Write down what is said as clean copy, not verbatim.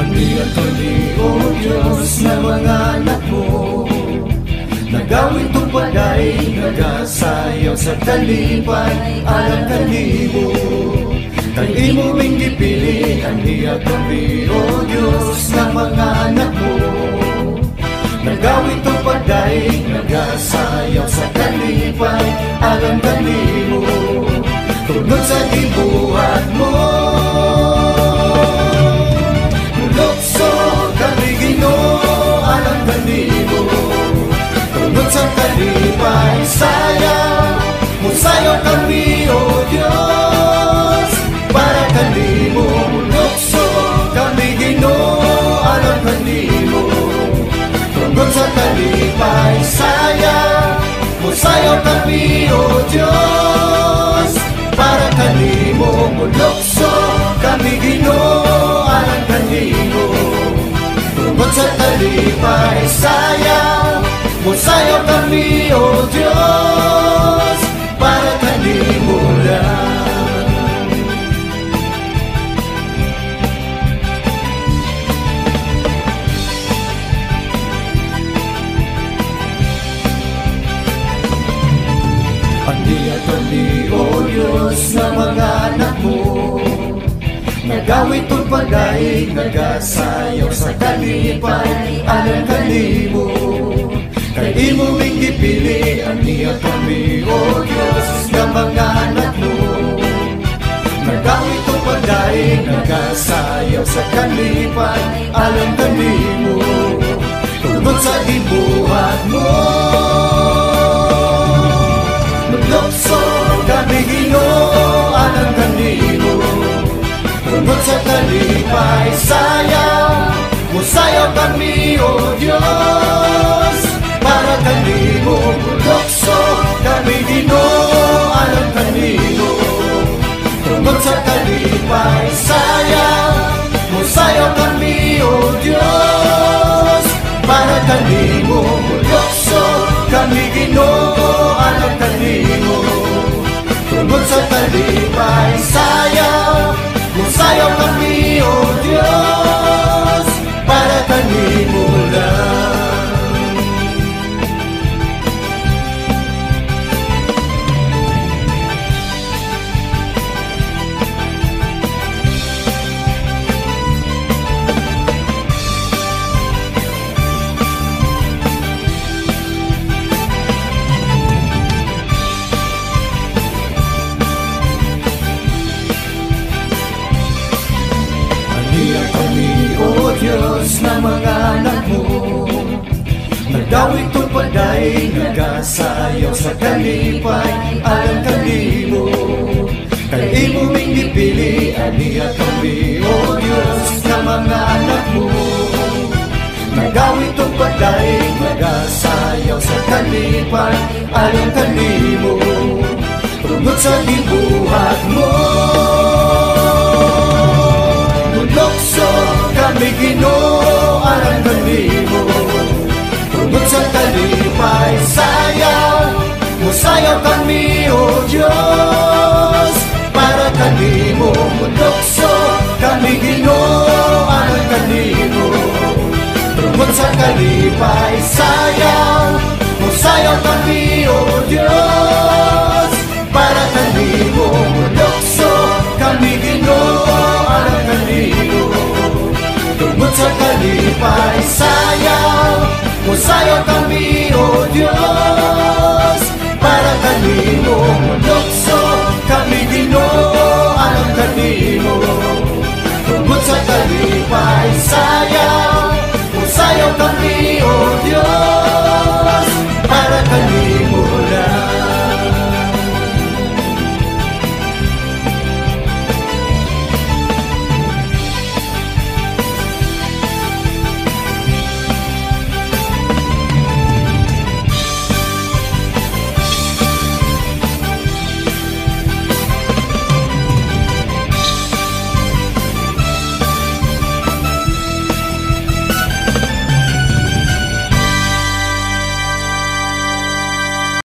Aniya kami, O Diyos, nga mga anak mo. Nagawit og pagdaig, nagasayaw sa kalipay alang kanimo. Kay imo ming gipili, aniya kami, O Diyos, nga mga anak mo. Nagawit og pagdaig, nagasayaw sa kalipay alang kanimo. Tungod sa gibuhat mo, mulukso kami, Ginoo, alang kanimo. Tungod sa kalipay, sayaw, musayaw kami, O Diyos, para kanimo. Mulukso kami, Ginoo, alang kanimo. Tungod sa kalipay, sayaw, musayaw kami, O Diyos, para kanimo. Mulukso kami, Ginoo, alang kanimo. Tungod sa kalipay, sayaw, musayaw kami, O Diyos, para kanimo lang. Aniya kami, O Diyos, nga mga anak mo. Nagawit og pagdaig, nagasayaw sa kalipay alang kanimo. Kay imo ming gipili, aniya kami, O Diyos, nga mga anak mo. Nagawit og pagdaig, nagasayaw sa kalipay alang kanimo. Tungod sa gibuhat mo, mulukso kami, Ginoo, alang kanimo. Tungod sa kalipay, sayaw, musayaw kami, O Diyos, para kanimo. Mulukso kami, Ginoo, alang kanimo. Tungod sa kalipay, sayaw, musayaw kami, O Diyos, para kanimo. Mulukso kami, Ginoo, alang kanimo. Tungod sa kalipay, sayaw, musayaw kami, O Diyos, para kanimo lang. Aniya kami, O Diyos, nga mga anak mo. Nagdawit og pagdaig, nagasayaw sa kalipay alang kanimo. Kay imo ming gipili, aniya kami, O Diyos, nga mga anak mo. Nagawit og pagdaig, nagasayaw sa kalipay alang kanimo. Tungod sa gibuhat mo, mulukso kami, Ginoo, alang kanimo. Tungod sa kalipay, sayaw, musayaw kami, O Diyos, para kanimo. Mulukso kami, Ginoo, alang kanimo. Tungod sa kalipay, sayaw, musayaw kami, O Diyos, para kanimo. Mulukso kami, Ginoo, alang kanimo. Tungod sa kalipay, sayaw, musayaw kami, O Diyos, para kanimo. Mulukso kami, Ginoo, alang kanimo. Tungod sa kalipay, sayaw, musayaw kami,